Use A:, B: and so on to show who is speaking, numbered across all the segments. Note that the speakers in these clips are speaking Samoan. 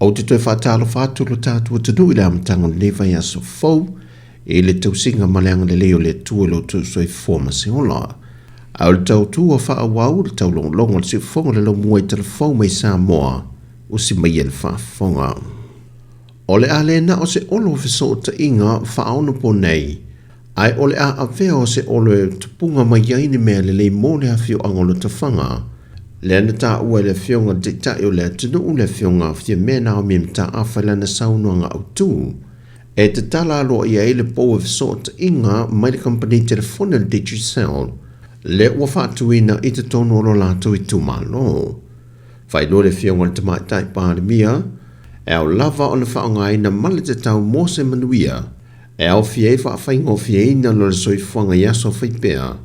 A: Ou te toe faatalofa atu lo tatou atunuu i le amataga o lenei vaiaso fou i le tausiga ma le agalelei o le Atua i lo outou soifua ma se ola. A o le tautua faaauau le taulogologo o le siufofoga o le laumua i talafou mai Samoa, usi mai e le faafofoga. O le a le na o se olo o fesootaiga faaonopo nei, ae o le a avea o se olo e tupuga mai ai ni mea lelei mo le afioaga o Lotofaga. Lea na taua e le Afioga i le Taitai o le atunuu, le Afioga a Fiame Naomi Mataafa i lana saunoaga autu, e tatala aloaia ai le pou o fesootaiga mai le kamupani telefoni o le Digicel, lea ua faatuina i totonu o lo latou itumalo. Faailoa le Afioga i le Tamaitai Palemia, e ao lava ona faaaogaina ma le tatau mo se manuia, e aofia ai faafaigofieina lo le soifuaga i aso faipea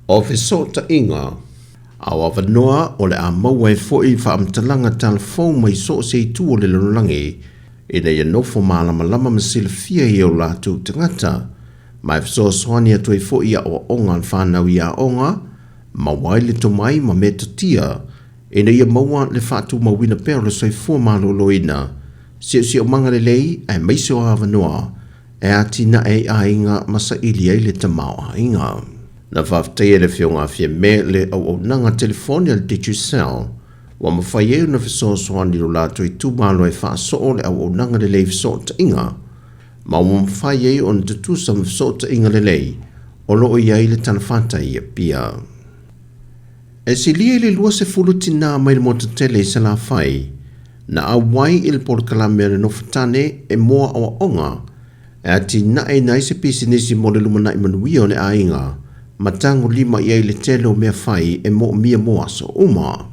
A: o fesootaiga, a o avanoa o le a maua ai foi faamatalaga talafou mai so o se itu o le lalolagi ina ia nofo malamalama ma silafia i o latou tagata, ma e fesoasoani atu ai foi i aoaoga a le fanau i aoga, maua ai le tomai ma metotia ina ia maua le faatumauina pea o le soifua maloloina, siosiomaga lelei aemaise o avanoa e atinae ai aiga ma saili ai le tamaoaiga. Na faafetaia e le Afioga a Fiame le auaunaga telefoni a le Digicel ua mafai ai ona fesoasoani i lo latou itumalo e faasoo le auaunaga lelei fesootaiga ma ua mafai ai ona tutusa ma fesootaiga lelei o lo o i ai le talafatai i Apia. E silia i le 20 tinā mai le motu tele i Salafai na auai i le polokalame a le Nofotane e moa aoaoga e atinaeina ai se pisinisi mo le lumanai manuia o le aiga ma tagolima i ai le tele o mea fai e moomia mo aso uma.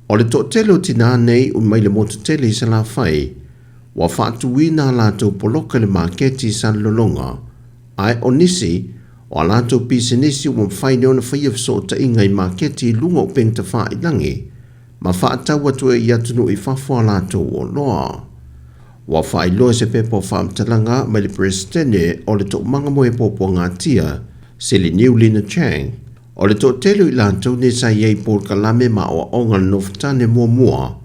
A: O le toatele o tinā nei mai le motu tele i Salafai ua faatuina a latou poloka i le maketi i Salelologa, ae o nisi o a latou pisinisi ua mafai nei ona faia fesootaiga i maketi i luga o upega tafailagi ma faatau atu ai i atunuu i fafo a latou oloa. Ua faailoa i se pepa o faamatalaga mai le Peresetene o le Toomaga mo e Puapuagatia, Sili Niu Lina Chang, o le toatele o i latou nei sa i ai i polokalame ma aoaoga a le Nofotane muamua,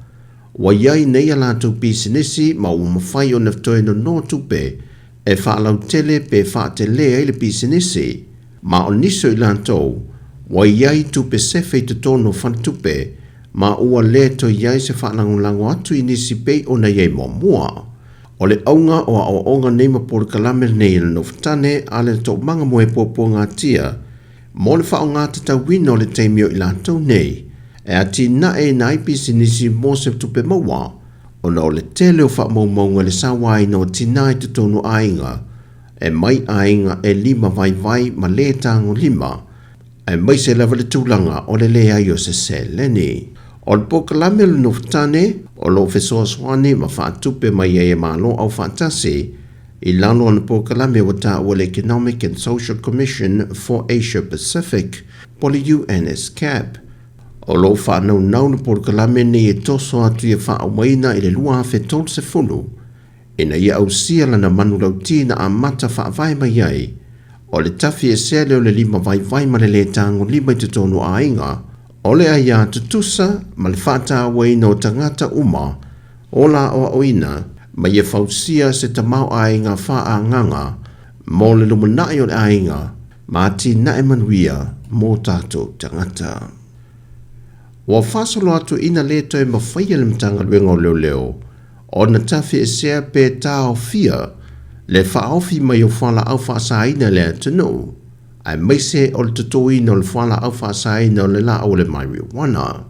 A: ua i ai nei a latou pisinisi ma ua mafai ona toe nono tupe e faalautele pe faatelē ai le pisinisi, ma o nisi o i latou ua i ai tupe sefe i totonu o faletupe ma ua lē toe i ai se faalagolago atu i nisi pei ona i ai muamua. O le auga o aoaoga nei ma polokalame lenei e le Nofotane a le Toomaga mo e Puapuagatia mo le faaaoga tatauina o le taimi o i latou nei e atinaeina ai pisinisi mo se tupe maua, ona o le tele o faamaumauga i le sauaina o tinā i totonu o aiga e mai aiga e lima vaivai ma lē tagolima, aemaise lava le tulaga o le leai o se seleni. O le polokalame o le Nofotane o lo o fesoasoani ma faatupe mai ai e Malo Aufaatasi i lalo o le polokalame ua taua le Economic and Social Commission for Asia Pacific po o le UNESCAP. O lo o faanaunau le polokalame nei e toso atu ia faaaumaina i le 2030 ina ia ausia lana manulauti na amata faavae mai ai, o le tafi esea lea o le lima vaivai ma le lē tagolima i totonu o aiga, o le aiā tutusa ma le faatauaina o tagata uma o la aoaoina ma ia fausia se tamaoaiga faaagaga mo le lumanai o le aiga ma atinae manuia mo tatou tagata. Ua faasolo atu ina lē toe mafaia le Matagaluega o Leoleo ona tafiesea pe taofia le faaofi mai o fualaau faasaina i le atunuu, aemaise o le totoina o le fualaau faasaina o le laau o le marijuana.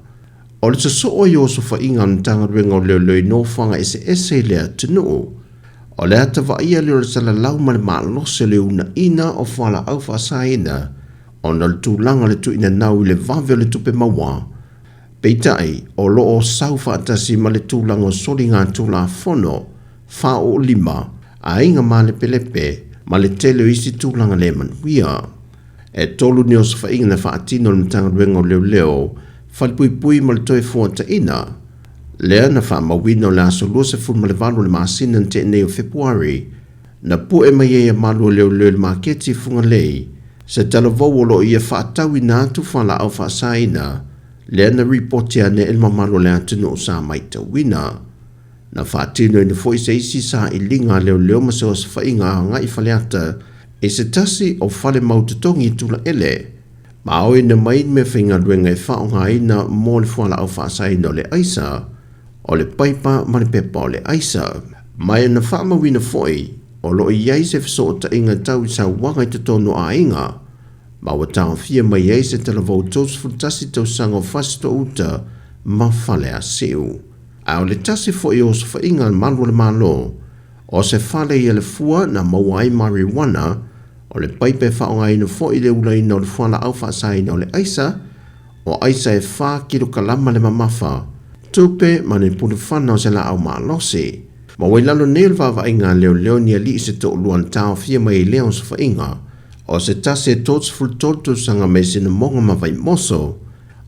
A: O le sosoo ai o osofaiga a le Matagaluega o Leoleo i nofoaga eseese i le atunuu, o le ata vaaia lea o le salalau ma le malosi o le uunaina o fualaau faasaina ona o le tulaga o le tuuina nau i le vave o le tupe maua. Peitai, o lo o sau faatasi ma le tulaga o soligatulafono faaoolima, aiga malepelepe ma le tele o isi tulaga le manuia. E tolu ni osofaiga na faatino e le Matagaluega o Leoleo, Falepuipui ma le Toefuataiga, lea na faamauina o le aso 28 o le masina na tea nei o Fepuari, na pue mai ai e malu o leoleo i le maketi i Fugalei se talavou o lo o ia faatauina atu fualaau faasaina lea na ripoti ane e le mamalu o le atunuu sa maitauina. Na faatinoina foi se isi sailiga a leoleo ma se osofaiga agai i Faleata i se tasi o fale mautotogi i Tulaele, ma aoina mai ni meafaigaluega e faaaogaina mo le fualaau faasaina o le aisa, o le paipa ma le pepa o le aisa. Ma na faamauina foi o lo o i ai se fesootaiga tau i sauaga i totonu o aiga, ma ua taofia mai ai se talavou 31 tausaga o Fasitoo-uta ma Faleasiu. A o le tasi foi o osofaiga a le malu o le Malo, o se fale i Alafua na maua ai marijuana, o le paipa e faaaogaina foi i le ulaina o le fualaau faasaina o le aisa, o aisa e 4 kilokalama le mamafa, tupe ma ni pulufana o se laau malosi. Ma ua i lalo nei o le vaavaaiga a leoleo ni alii se toalua na taofia mai i lea osofaiga, o se tasi e 33 tausaga mai Sinamoga ma Vaimoso,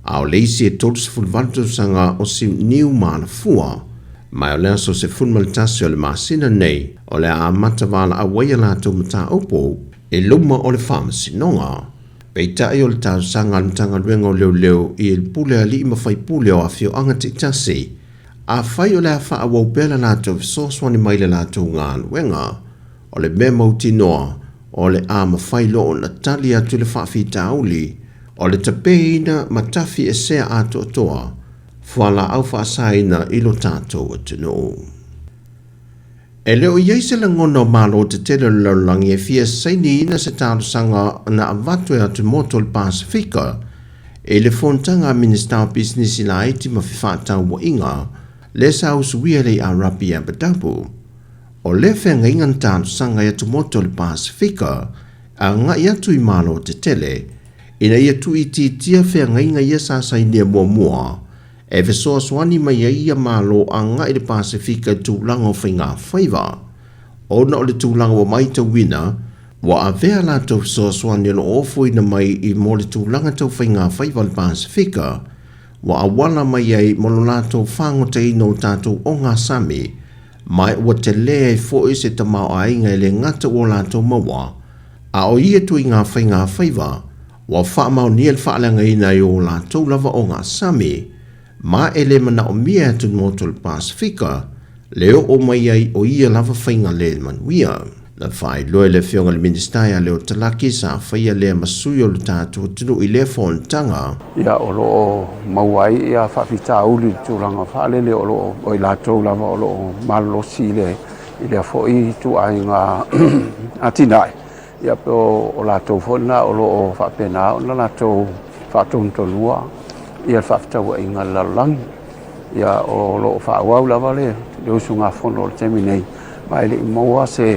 A: a o le isi e 38 tausaga o Siuniu ma Alafua. Ma o le aso 11 o le masina nei o le a amata valaau ai a latou mataupu i luma o le Faamasinoga. Peitai o le talosaga a le Matagaluega o Leoleo i le pule a alii ma faipule o afioaga taitasi, afai o le a faaauau pea le latou fesoasoani mai i le latou galuega, o le mea mautinoa o le a mafai loa ona tali atu i le faafitauli o le tapeina ma tafi esea atoatoa fualaau faasaina i lo tatou atunuu. E le o i ai se lagona o Malo tetele o le lalolagi e fia sainiina se talosaga na avatu e atumotu o le Pasefika i le fonotaga a Minisita o Pisinisi Laiti ma Fefaatauaiga lea sa usuia i le Arapi i Abu Dhabi. O lea feagaiga na talosaga i atumotu o le Pasefika agai atu i Malo tetele ina ia tuuitiitia feagaiga ia sa sainia muamua e fesoasoani mai ai ia Malo agai i le Pasefika i tulaga o faigafaiva, ona o le tulaga ua matauina ua avea latou fesoasoani o lo o ofoina mai i mo le tulaga tau faigafaiva o le Pasefika ua auala mai ai mo lo latou fagotaina o tatou ogasami, ma ua tele ai foi se tamaoaiga e le gata ua latou maua, a o ia ituaiga faigafaiva ua faamaonia le faaleagaina ai o latou lava ogasami, ma e le manaomia e atumotu o le Pasefika le oo mai ai o ia lava faiga le manuia. Na faailoa e le Afioga i le Minisita ia Leo Talaki sa faia lea ma sui o le tatou atunuu i lea fonotaga.
B: Ia, o lo o maua ai ia faafitauli i le tulaga faalele o lo o o i latou lava o lo o malolosi i le i lea foi ituaiga atinae. Ia, pe o latou foi lena o lo o faapena ona latou faatonutonua ia le faafetauaiga i le lalolagi. Ia, o lo o faaauau lava le usugafono o le taimi nei, ma e le i maua se,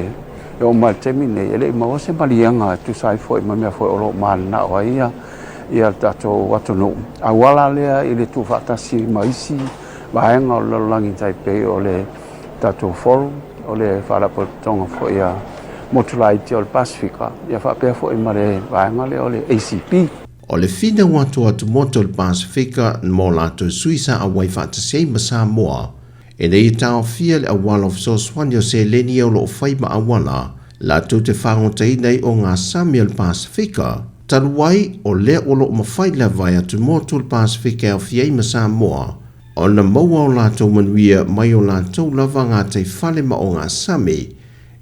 B: e oo mai i le taimi nei, e le i maua se maliega e tusa ai foi ma mea foi o lo o mananao ai ia le tatou atunuu. Auala lea i le tuufaatasi ma isi vaega o le lalolagi tai pei o le tatou forum, o le faalapotopotoga foi a motu laiti o le Pasefika, ia faapea foi ma le vaega lea o le ACP.
A: O le finau atu o atumotu o le Pasefika mo latou sui sa auai faatasi ai ma Samoa, ina ia taofia le auala o fesoasoani o seleni ia o lo o fai ma auala latou te fagotaina ai ogasami o le Pasefika, talu ai o lea o lo o mafai lava e atumotu o le Pasefika e aofia ai ma Samoa ona maua o latou manuia mai o latou lava gataifale ma ogasami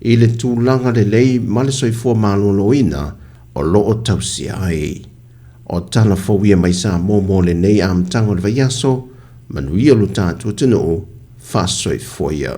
A: i le tulaga lelei ma le soifua maloloina o lo o tausia ai. O tala fou ia mai Samoa mo lenei amataga o le vaiaso, manuia lo tatou atunuu, faasoifua ia.